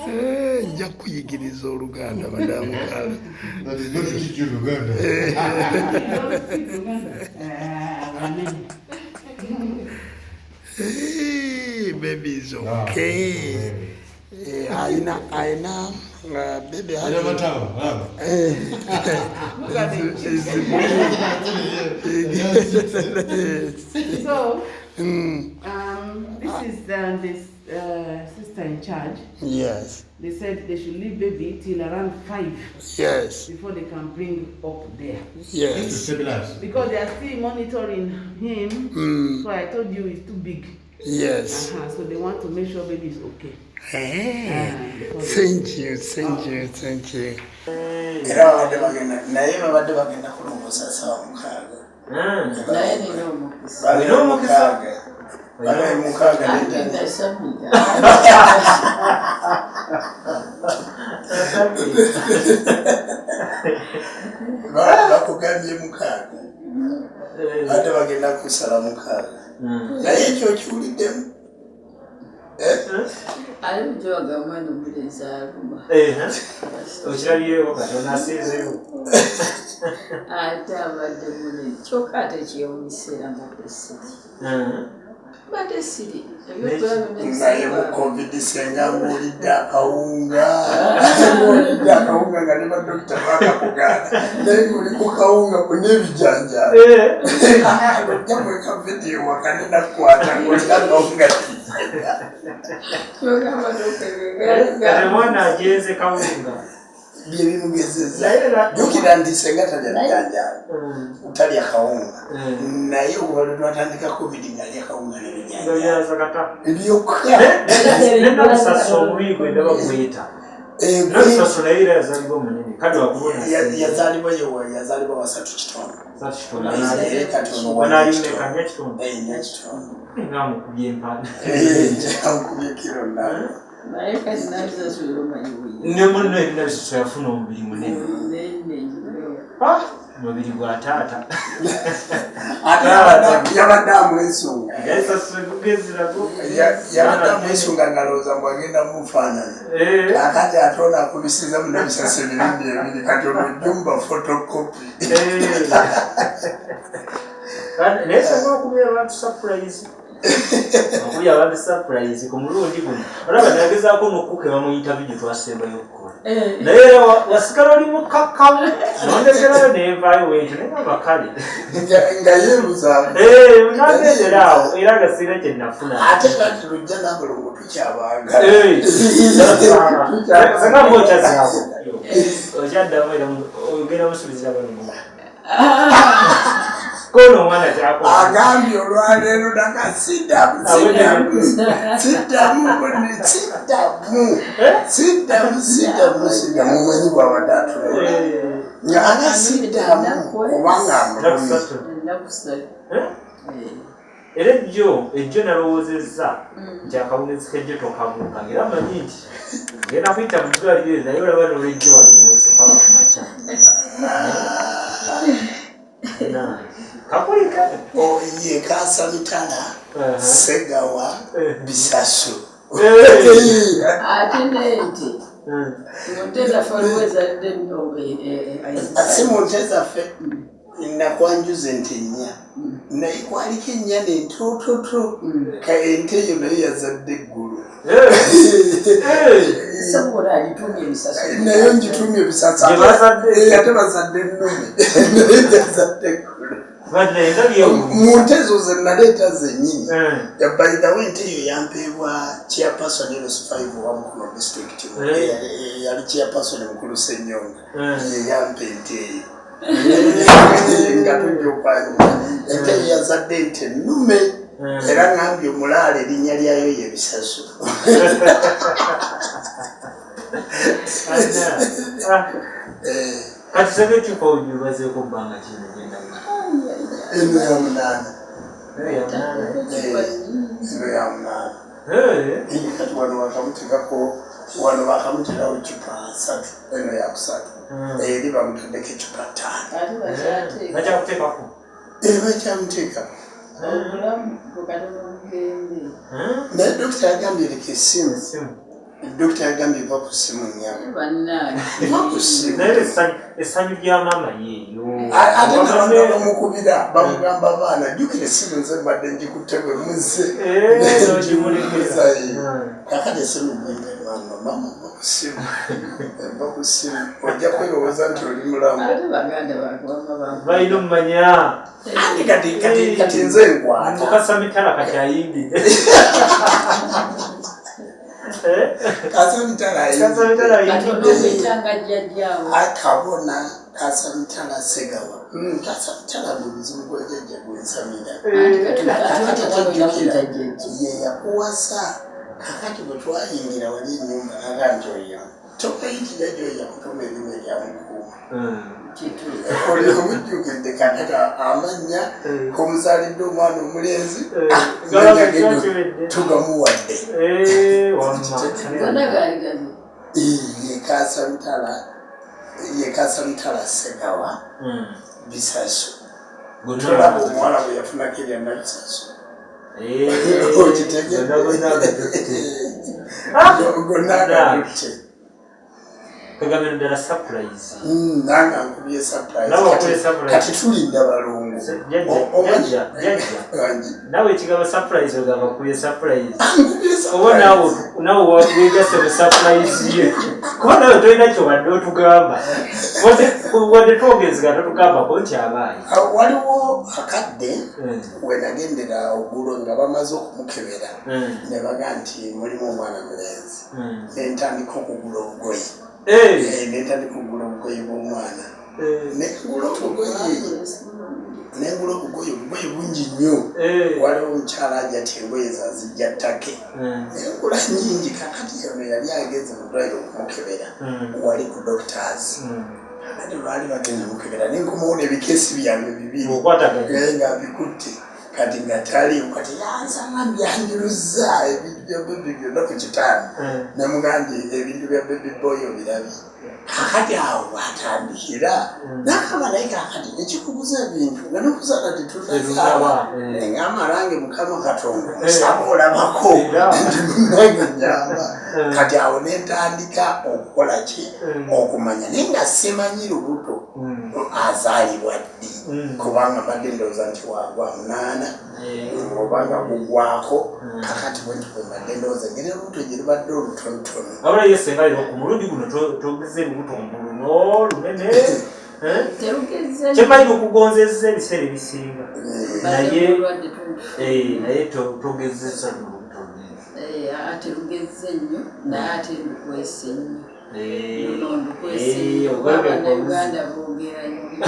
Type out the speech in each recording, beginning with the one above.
Eh, nja kukuyigiriza Oluganda, madamu Kala. That is not to teach you Luganda. Don't speak Luganda. Ah, amen. Hey, baby is okay. Eh, aina baby has Alina matama, laba. Look at the is So, this is this sister in charge. They said they should leave baby till around 5 before they can bring up there. Just to stabilize. Because they are still monitoring him. So I told you it's too big. So they want to make sure baby is okay. Hey, Before they- thank you, thank you, thank you. Era babadde bagenda, naye babadde bagenda kulongoosa 6:00. Naye nina omukisa. Babiri Olina omukisa? 6, 206. Ate nasamira. Bakugambye 6, badde bagenda kusala 6, naye ekyo okiwuliddemu? Ali mujoga omwana omulenzi aluma. Okirabyewo kati onasinzeewo. Ate abadde munene kyokka ate kyewunyisa mbadde siri. Mbadde siri. Ebyokulaba Naye mu COVID senga ng'olidde akawunga, ng'olidde akawunga nga ne badokita bakakugaana, naye ng'oli ku kawunga n'ebijanjaalo. Ojja mweka vidiyo waka nenakukwata ng'olina akawunga. Kyogamba. Kati omwana agenze kawunga. Byebimugezeza. Naye era Jjukira nti senga talya bijanjaalo, talya kawunga, naye okuva lwe twatandika COVID ng'alya kawunga n'ebijanjaalo Nga kata byokka. Nenabusaso obubi gwe ndaba gweta. Nabusaso naye era yazaalibwa munene kale wakubona. Yazaalibwa yewa, yazaalibwa wasatu kitundu. Naye kati ono Wanalimeka 4.5. Eh, 4.5. Nga mukubye empanda. Ankubye kiro nalo. Naye kati nabisasula omanyi buyi. Ne munno ebinabisaso yafuna omubiri munene. Munene nnyo. Ah, mubiri gwa taata. Ate yabadde amwesunga. Yaisasule gugezerago. Yabadde amwesunga ngalowooza mbu agenda mufaanana. Kakati ate ono akubisiza munabisasa emirundi ebiri, kati ono jumba photocopy. Naye sobola okubira abantu surprise, okubira abantu surprise ku mulundi guno. Olaba nagezaako nokukukeba mu interview gye twasembayo okukola, naye era wasigala oli mukakkamu nondekerayo nenvaayo wentyo, naye nga kale. Nga yeebuza. Nagendera awo era nga sirina kye nafuna. Ate kati lujja nabalongo tukyabanga. Senga mwokyazzaako okyaddamu era ogenda musuubiza balongo kono omwana kyakola. Agambye olwaleero naka siddamu, siddamu, siddamu, siddamu, siddamu, siddamu, siddamu. Omanyi bwabadde atunula nga aga siddamu kubanga amulumi. 3. 3. Era ejjo nalowoozezza nti akawungezi kejjo tokabuuka, era manyi nti ngenda kuyita mu ddwaliro, naye olaba nolwejjo walubuuse paka ku makya. Kakulika. Ye Kasamitala, Segawa, Bisaso. Ate n'ente mu nte zaffe waliwo ezadde ennyo. Si mu nte zaffe, nakwanjuza ente nnya, naye kwaliko ennyana entototo. Ente eyo naye yazadde eggulu. Sobola agitumya ebisaso. Naye ngitumye ebisasa. Gye bazadde? Eh, ate bazadde ennume, naye yazadde eggulu. Mu nte ezo ze naleeta zennyini. By the way, ente eyo yampeebwa chairperson LC5 wa Mukono District. Yali chairperson mukulu Ssenyonga, ye yampa ente eyo nga tujja okwanjula. Ente eyo yazadde ente ennume, era ngambye omulaalo erinnya lyayo ye Bisaso. Kati sebe ecupa ogibazeeko bbanga kino genda? Eno ya 8. Eno ya 8. Kati wano bakamuteekako, wano bakamuterawo ecupa 3, eno yakusatu, eri bamutaddeko ecupa 5. Ate bakyateeka. Bakyakuteekako? Bakyamuteekako. Obulamu bukatono bugende. Naye dokita yagambye leka essimu. Dokita yagambye va ku ssimu nnyama. Bannange. Va ku ssimu. Naye essanyu lya maama yeeyo. Ate nabantu bamukubira bamugamba baana jjukira essimu nze mbadde ngikutte bwe muzze. N'ogimulekerera. Kakati essimu gimpe maama, maama va ku ssimu. Va ku ssimu ojja kwerowooza nti oli mulamu. Ate baganda bange bamma bange. Balina omumanya. Ate kati kati kati nze nkwata. Mukasa mitala kati ayimbidde. Kasamitala Kasa mitala ayimbidde. Kati ayimbidde. onokwetanga jjajjaawo. Kabona Kasamitala Segawa. Kasamitala gwe muzimu gwa jjajja gwensamira. Anti kati Kakati ate olina kuyita atajjukira jjajja. ye yakuwasa. Kakati bwe twayingira wali ennyumba naga nti oyo tomayiti jjajja oyo yakutuma erinnya lya Mukuuma. Kituufu. Oli omujjukidde kakati amannya komuzaalidde omwana omulenzi amannya ge tugamuwadde. Wamma. Gonna gaali gazi. Ye Kasamitala, ye Kasamitala Segawa Bisaso. Tolaba omuwala bwe yafunako erya Nabisaso. Okitegedde? Gonna agadutte. Kagambye ddala surprise. Nange ankubye surprise. Nawe wakubye surprise. Kati tulinda balongo. Jjajja, jjajja. Nawe ekigambo surprise ogamba kubye surprise. Ankubye Oba naawe surprise. naawe weegasse mu surprise ye. Kuba naawe tolina kyobadde otugamba. Wadde twogezega totugambako nti abaayi. Waliwo akadde we nagendera oggulo nga bamaze okumukebera ne baga nti mulimu omwana mulenzi. Ne ntandika okugula obugoye. Ne ntandika okugula obugoye bw'omwana. Ne ngula obugoye. Ne ngula obugoye, obugoye bungi nnyo. Waliwo omukyala ajja ati engoye zazijja ttake. Ne ngula nnyingi kakati ono yali agenze mu ddwaliro okumukebera. Wali ku doctors. Kakati lwali bagenze mukebera ne nkomawo n'ebikeesi byange bibiri. Okwataganya. Nga mbikutte. Kati nga taliiwo kati yansanga mbyanjuluzza ebintu bya baby byonna ku kitanda. Namugamba nti ebintu bya baby boy obirabye. Kakati awo watandikira. Nakaba naye kakati ekikubuza ebintu nga n'okuzaala tetunazaala. Ngamba nange Mukama Katonda nsaba olabako nti munnange nnyamba. Kati awo ne ntandika okukola ki? Okumanya naye nga simanyi lubuto azaalibwa ddi. Kubanga mbadde ndowooza nti wagwa 8 oba nga gugwako. Kakati bwe nti bwe mbadde ndowooza engeri olubuto gye lubadde olutonotono. Wabula ye ssenga leero ku mulundi guno togeze lubuto luno lunene. Terugeze. Kyemmanyi okugonzezza ebiseera ebisinga. Naye naye togezezza lubuto lunene. Ate lugezze nnyo naye ate lukwese nnyo. Luno ndukwese nnyo. Bannayuganda boogera nnyo.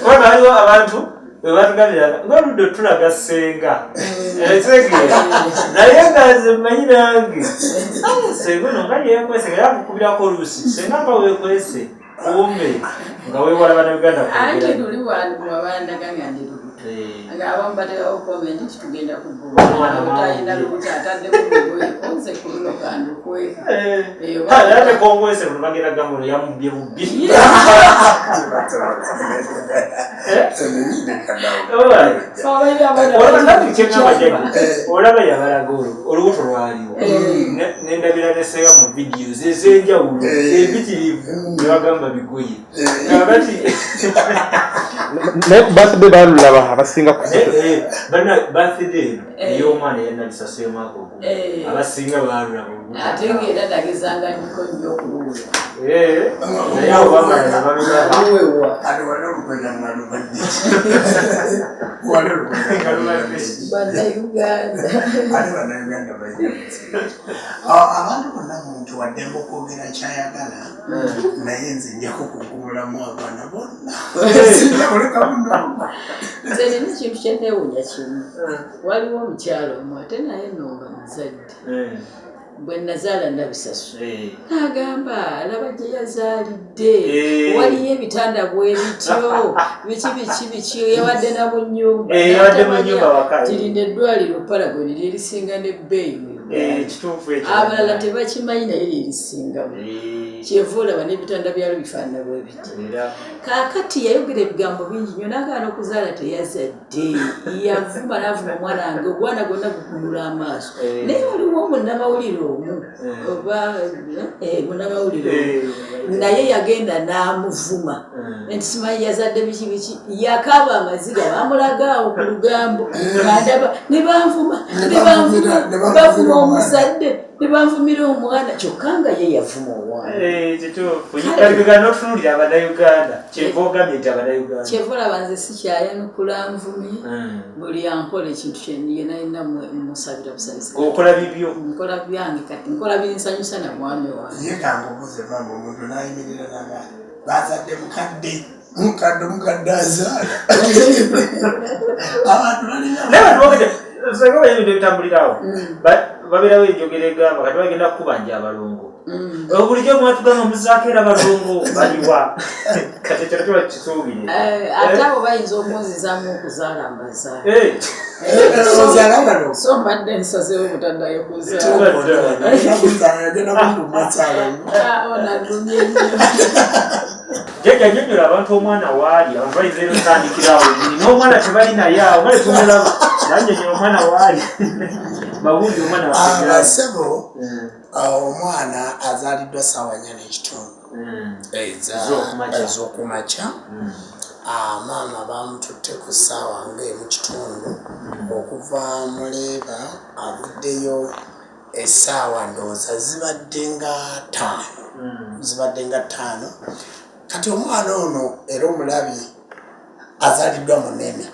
Kubanga waliwo abantu bwe batugambira ng'oludde otulaga ssenga. Ekitegeera. Naye nga nze mmanyi nange. Ssenga ono nga yeekwese nga yakukubirako oluusi. Ssenga nga weekwese kumbe nga weewala Bannayuganda kwogera. Anti luli wabandaga nga ndi lubuto. Nga abamu bateekawo comment nti tugenda kubbulwa. Otalina lubuto ataddeko lugoye nze ku luno kandukweka. Ate kongwese luno bagenda kugamba ono yamubbye bubbi. Olaba yabalaga olubuto lwaliwo. Nendabira ne ssenga mu videos ez'enjawulo empitirivu ne bagamba bigoye. Kakati naye ku birthday baalulaba abasinga ku birthday eno ey'omwana eyannabisasa y'omwaka ogumu abasinga baalulaba olubuto. Ate ng'era nagezanga nnyo nnyo okuluwera. Naye abo bamala ne balulaba. Luwewa. Ate wali olugoye nga lubadde ki? Wali olugoye nga lubadde ki? Bannayuganda. Ate Bannayuganda balina obuzibu. Abantu bonna muntu waddembe okwogera ky'ayagala naye nze nja kukuggumulamu abaana bonna. Sijja kuleka munno. Nze nina ekintu kye neewuunya kimu. Waliwo omukyala omu ate naye nno nga muzadde. Bwe nazaala Nabisaso. N'agamba alaba gye yazaalidde. Waliyo ebitanda bwe bityo. Biki biki biki yabadde na mu nnyumba. Yabadde mu nnyumba waka. Tirina eddwaliro Paragon lyerisinga n'ebbeeyi mu Uganda. Kituufu ekyo. Abalala tebakimanyi naye lyerisingamu. Kyeva olaba n'ebitanda byalo bifaanana bwe biti. Kaakati yayogera ebigambo bingi nnyo n'agaana okuzaala teyazadde. Yavuma n'avuma omwana wange, ogwana gwonna gukunula amaaso. Naye waliwo munnamawulire omu oba munnamawulire omu naye yagenda n'amuvuma nti simanyi yazadde biki biki, yakaaba amaziga bamulaga awo ku lugambo ng'andaba ne banvuma ne banvuma bavuma omuzadde ne banvumira omwana kyokka nga ye yavuma omwana. Kituufu. Kati n'otunuulira Abannayuganda, kyeva ogambye nti Abannayuganda. Kyeva olaba nze sikyayanukula nvumi, buli ankola ekintu kyenna yenna musabira busabizi. Okola bibyo. Nkola byange kati, nkola binsanyusa na mwami wange. Ye kankubuuze maama, omuntu n'ayimirira naga bazadde mukadde mukadde omukadde azaala abantu balina Naye abantu boogedde senga omanyi ebintu ebitambulirawo, babeerawo enjogera egamba kati bagenda kukubanja abalongo. Bulijjo mwatugamba muzaako era balongo baliwa? Kati ekyo nakyo bakisuubire. Ate abo bayinza okunzizaamu okuzaala mbazaala. Ozaala abalongo? So mbadde nsazeewo butaddayo kuzaala. Agenda kutumasaala. Onalumye nnyo. Jjajja, nnyonnyola abantu omwana waali. Abantu bayinza era otandikirawo nyini n'omwana tebali naye awo nga tetumulaba. Nannyonnyola omwana waali mawulire omwana waffe gy'ali. Abasebo, omwana azaaliddwa 4:30 Ez'okumakya. Ez'okumakya. Maama bamututte ku 1:15 okuva muleeba avuddeyo essaawa ndowooza zibadde nga 5, zibadde nga 5. Kati omwana ono era omulabye azaaliddwa munene.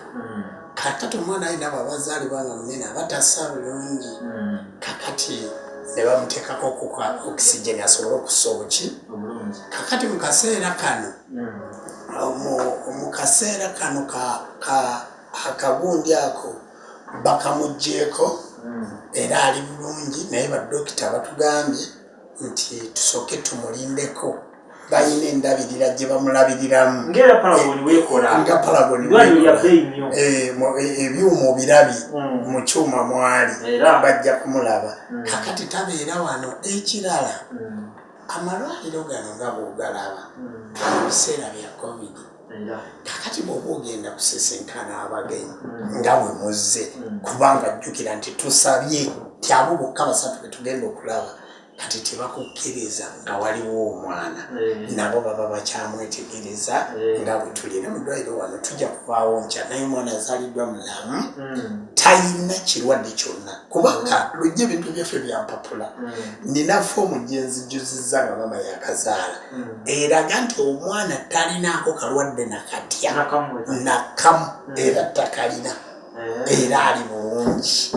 Kakati omwana alina bwaba azaalibwa nga munene aba tassa bulungi. Kakati ne bamuteekako kuka oxygen asobole okussa obuki. Obulungi. Kakati mu kaseera kano mu kaseera kano ka akagundi ako bakamugjeeko era ali bulungi, naye badokita batugambye nti tusooke tumulindeko, balina endabirira gye bamulabiriramu. Ng'era Paragon weekola. Nga Paragon. Ddwaliro lya bbeeyi nnyo. Ebyuma obirabye, mu kyuma mwali. Era. Bajja kumulaba. Kakati tabeera wano. Ekirala, amalwaliro gano nga bw'ogalaba mu biseera bya COVID, Era. kakati bw'oba ogenda kusisinkana abagenyi nga bwe muzze, kubanga jjukira nti tusabye ti abo bokka basatu be tugenda okulaba, kati tebakukkiriza nga waliwo omwana. Nabo baba bakyamwetegereza nga bwe tuli era mu ddwaliro wano. Tujja kuvaawo nkya, naye omwana azaaliddwa mulamu, talina kirwadde kyonna, kubanga lujja ebintu byaffe byampapula. Nina foomu gye nzijuzizza nga maama yakazaala eraga nti omwana talinaako kalwadde nakatya. Nakamwe. Nakamu, era takalina, era ali bulungi.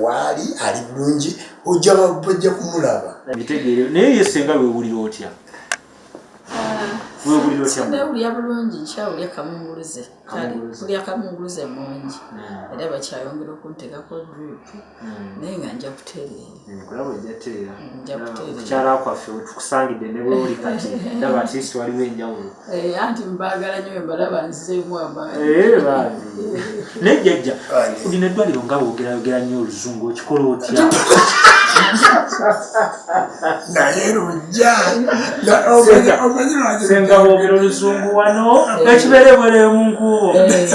Waali ali bulungi, ojja bajja kumulaba. Bitegeere, naye ye senga weewulira otya? Weewulira otya? Newulya bulungi, nkyawulya kamunguluze. Kamunguluze. Kulya kamunguluze mungi, era bakyayongera okunteekako drip, naye nga nja kutereera. Kulaba ojja tereera. Nja kutereera. Okukyala kwaffe wetukusangidde ne bwewuli kati ndaba at least waliwo enjawulo. Anti mbaagala nnyo, mbalaba nzizeemu amaanyi. Bambi. Naye jjajja, lino eddwaliro nga boogerayogera nnyo oluzungu, okikola otya? Naye lujja omanyi lwaki? Senga boogera oluzungu wano ekibeere bwere mu nkuubo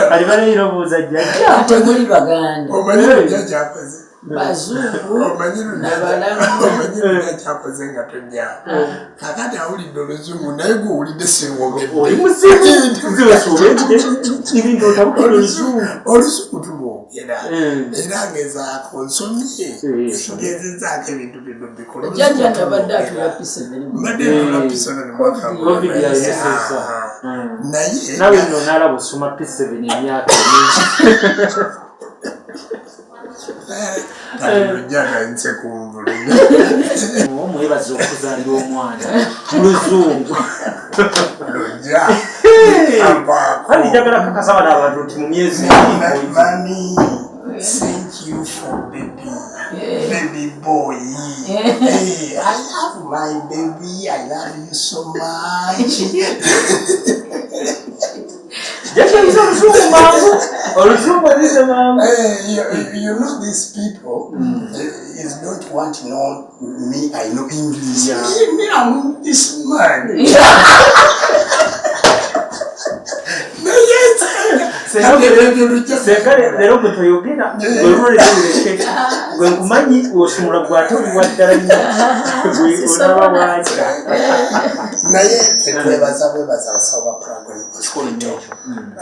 kati baleera obuuza jjajja. Ate muli baganda. Omanyi lujja kyakoze? Bazungu. Omanyi Nabalamu. Omanyi lujja kyakoze nga tojjaawo? Kakati awulidde oluzungu, naye gwowulidde sirwogedde. Oli muzibu nziwesubedde ebintu otabukira oluzungu. Oluzungu tulwogera era ngezaako nsomye, ngezezaako ebintu bino bikola. Jjajja nabadde atula P7. Mbadde ntula P7 mwaka. Covid yalemesezza. Naye Nawe nno naalaba osoma P7 emyaka emingi. Kati lujja nayinze kunvuluga. Omwebaza okuzaalira omwana mu luzungu. Lujja avaako. Kandi njagala kakasa bano abantu nti mu myezi ebiri Mommy, thank you for baby, baby boy. Hey, I love my baby. I love you so much. Jjajja yize oluzungu mangu, oluzungu oyize mangu. Hey, you know these people. Ladies don't want to know me. I know English. Me, I'm this man. Senga leero gwe toyogera, gwe luleke, gwe nkumanyi osumula gwate oli waddala nnyo, gwe onaba bwakya. Naye fetwebaza bwebaza abasawo ba Paragon Hospital.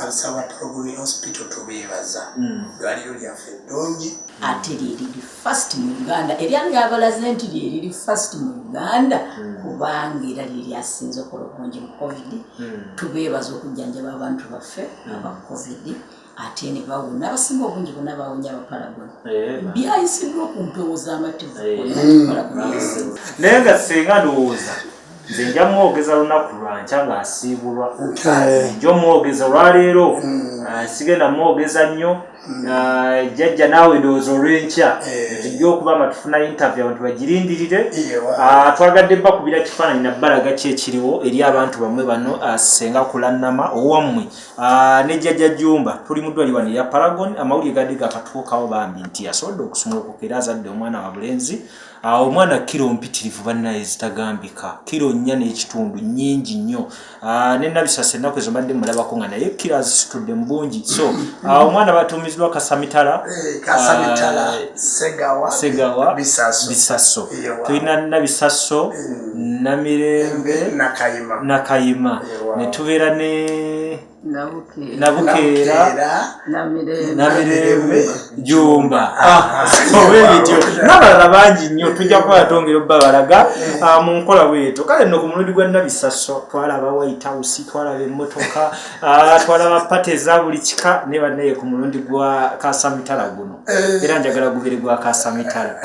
Abasawo ba Paragon Hospital tubeebaza, ddwaliro lyaffe eddungi. Ate lyeriri first mu Uganda, era lyabalaze nti lyeriri first mu Uganda, kubanga era lyeryasinze okola obulungi mu COVID. Tubeebaza okujjanjaba abantu baffe aba COVID, ate ne bawona. Abasinga obungi bonna bawonya aba Paragon. Byayisiddwa ku mpewo z'amativu. Paragon yasinze. Naye nga senga ndowooza nze nja mwogeza lunaku lwankya ng'asiibulwa. Nja omwogeza olwaleero, sigenda mwogeza nnyo. Jjajja naawe ndowooza olw'enkya tujja okuba nga tufuna interview, abantu bagirindirire. Twagadde bakubira kifaananyi nabbalaga ki ekiriwo eri abantu bammwe bano. Senga Kulannama owammwe ne Jjajja Jumba, tuli mu ddwaliro wano erya Paragon. Amawulire gadde gakatuukawo bambi nti asobodde okusumulukuka era azadde omwana wa bulenzi. Omwana kiro mpitirivu bannaye zitagambika, kiro 4.5, nnyingi nnyo. Ne Nabisasa ennaku ezo mbadde mulabako nga naye kiro azisitudde mu bungi. So omwana batuumiziddwa Kasamitala. Kasamitala Segawa. Segawa. Bisaso. Bisaso. Ewa. Tulina Nabisaso, Namirembe, Nakayima. Nakayima. Ne tubeera ne Nabukeera. Nabukeera. Namirembe. Namirembe, Jumba, obwebityo n'abalala bangi nnyo. Tujja kuba twongera obbabalaga mu nkola bwetyo. Kale nno ku mulundi gwa Nabisaso twalaba White House, twalaba emmotoka, twalaba party eza buli kika. Ne bannaye ku mulundi gwa Kasamitala guno era njagala gubere gwa Kasamitala.